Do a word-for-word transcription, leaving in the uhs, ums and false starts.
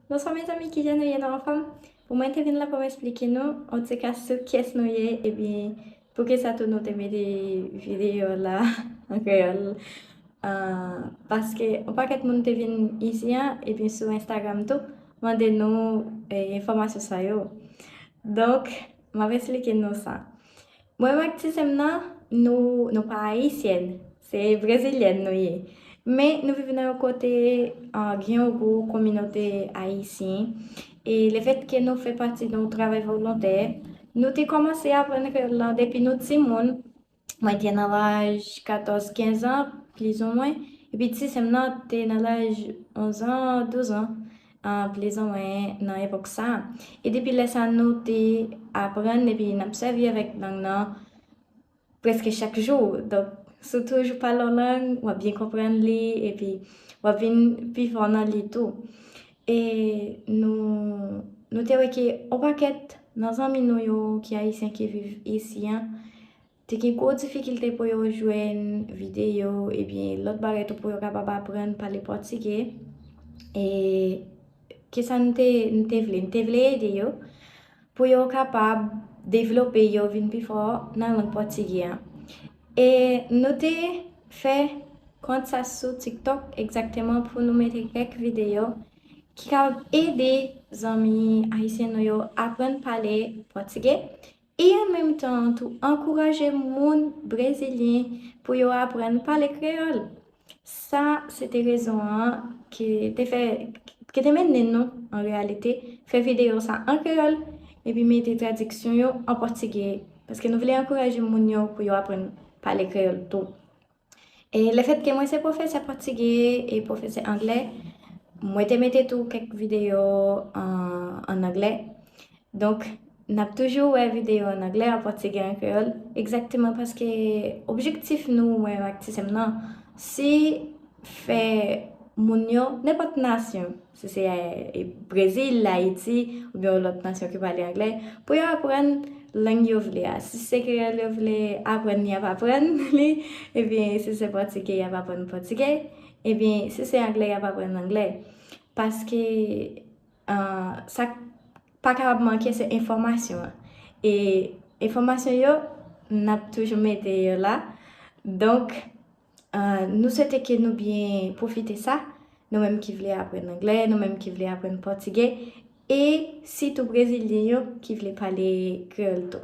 Bonswa mezanmi, kijan nou ye, nou anfòm? Bon, mwen te vin la pou m esplike nou, an tou ka, sou kiyès nou ye, epi poukisa tou nou te mete videyo la an kreyòl. Ah, paske yon pakèt moun te vin isi an, epi sou Instagram tou, mande nou, eh, enfòmasyon sa yo. Donk, m ap esplike nou sa. Mwen menm ak ti sè m nan, nou, nou pa ayisyèn, se brezilyèn nou ye. Men nou viv nan yon kote, ah, gen yon gwo kominote ayisyen. E lefètke nou fè pati de yon travay volontè, nou te kòmanse aprann kreyòl la depi nou timoun. Mwen te nan laj katòz, kenz an, plizoumwen. Epi ti sè m nan te nan laj onz an, douz an, ah, plizoumwen nan epòk sa a. E depi lè sa a, nou te aprann epi n ap sèvi avèk lang nan prèske chak jou. Donk, si w toujou pale yon lang, w ap byen konprann li, epi w ap vin pi fò nan li tou. E nou, nou te wè ke yon pakèt nan zanmi nou yo ki ayisyen ki viv isi an, te gen gwo difikilte pou yo jwenn videyo, ebyen, lòt bagay tou pou yo kapab aprann pale pòtigè. E kisa n te, n te vle? N te vle ede yo pou yo kapab devlope yo vin pi fò nan lang pòtigè an. E nou te fè kont sa sou TikTok egzakteman pou nou mete kèk videyo ki kapab ede zanmi ayisyen nou yo aprann pale pòtigè. E an menm tan tou, ankouraje moun brezilyen pou yo aprann pale kreyòl. Sa, se te rezon an ki te fè, ki te mennen nou, an reyalite, fè videyo sa an kreyòl, epi mete tradiksyon yo an pòtigè, paske nou vle ankouraje moun yo pou yo aprann pale kreyòl tou. E lefètke mwen se pwofesè pòtigè e pwofesè anglè, mwen te mete tou kèk videyo an, an anglè. Donk, n ap toujou wè videyo an anglè, an pòtigè, an kreyòl, egzakteman paske objektif nou, mwen ak ti sè m nan, se fè moun yo, nenpòt nasyon, si se, eh, Brezil, Ayiti, oubyen yon lòt nasyon ki pale anglè, pou yo aprann lang yo vle a. Si se kreyòl yo vle aprann, y ap aprann li, ebyen, si se pòtigè, y ap aprann pòtigè, ebyen, si se anglè, y ap aprann anglè. Paske, ah, sa k pa kapab manke, se enfòmasyon an. E enfòmasyon yo, n ap toujou mete yo la. Donk, ah, nou swete ke nou byen pwofite sa, nou menm ki vle aprann anglè, nou menm ki vle aprann pòtigè, e sitou brezilyen yo ki vle pale kreyòl tou.